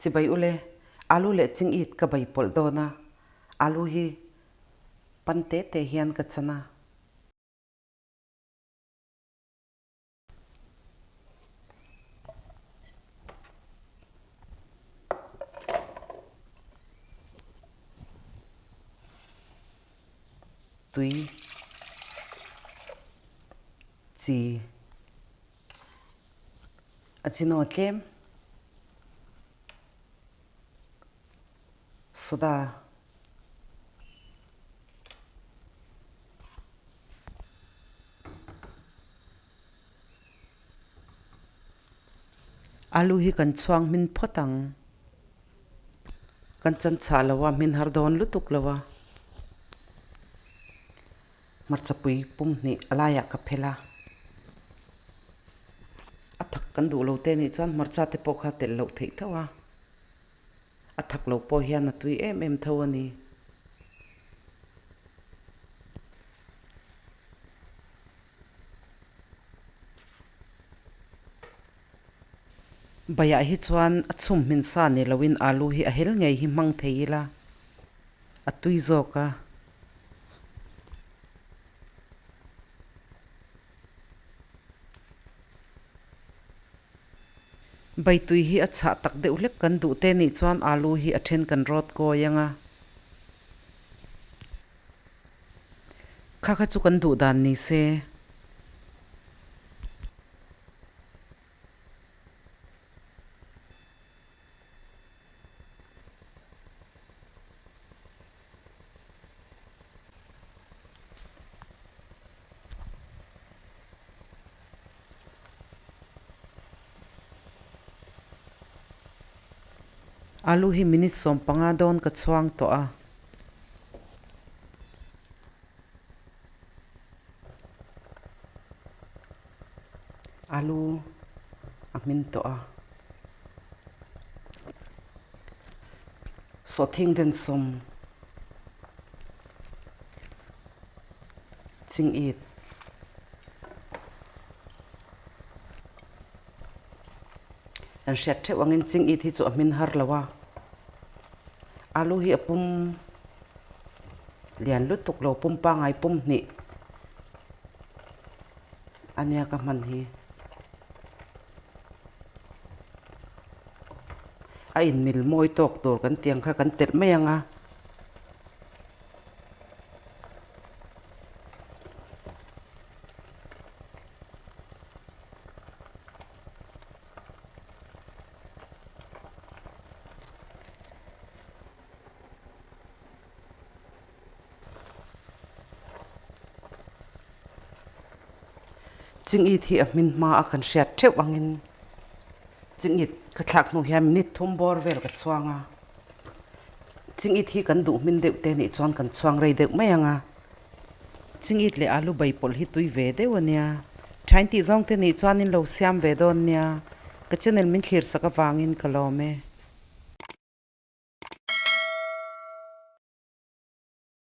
Chibai ule, alu leh chingit ka bai pawlh dawn a, alu hi pan te te hian ka chan a. Tui chi a chino tlem soda Alu hi kan chhuang hmin phawt ang. Kan chan chhah lo a, hmin har dawn lutuk lo a. Hmarchapui pum hnih a laiah ka phel a. A thak kan duh lo te nih chuan hmarcha te pawh kha telh loh theih tho a. A thak lo pawh hian a tui em em tho a ni. Baiah hi chuan a chhum hmin sa ni loin alu hi a hel ngei hi hmang thei ila a tui zawk a. Baitui hi a chhah tak deuh hlek kan duh te nih chuan alu hi a then kan rawt kawi ang a. Kha kha chu kan duh dan ni se. Alu hi minute 15 dawn ka chhuang tawh a. Alu a hmin tawh a. Sawhthing den sawm chingit. Kan hriat theuh angin chingit hi chu a hmin har lo a. Alu hi a pum lian lutuk lo pum pangai pum hnih a nia ka hman hi. A inmil mawi tawk tur kan tiang kha kan telh mai ang a. Chingit hi a hmin hma a kan hriat theuh angin chingit ka thlak hnu hian minute thum bawr vel ka chhuang a. Chingit hi kan duh hmin deuh te nih chuan kan chhuang rei deuh mai ang a. Chingit leh alu bai pawlh hi tui ve deuh a nia. Thain tih zawng te nih chuan in lo siam ve dawn nia. Ka channel min thlir sak avangin ka lawm e.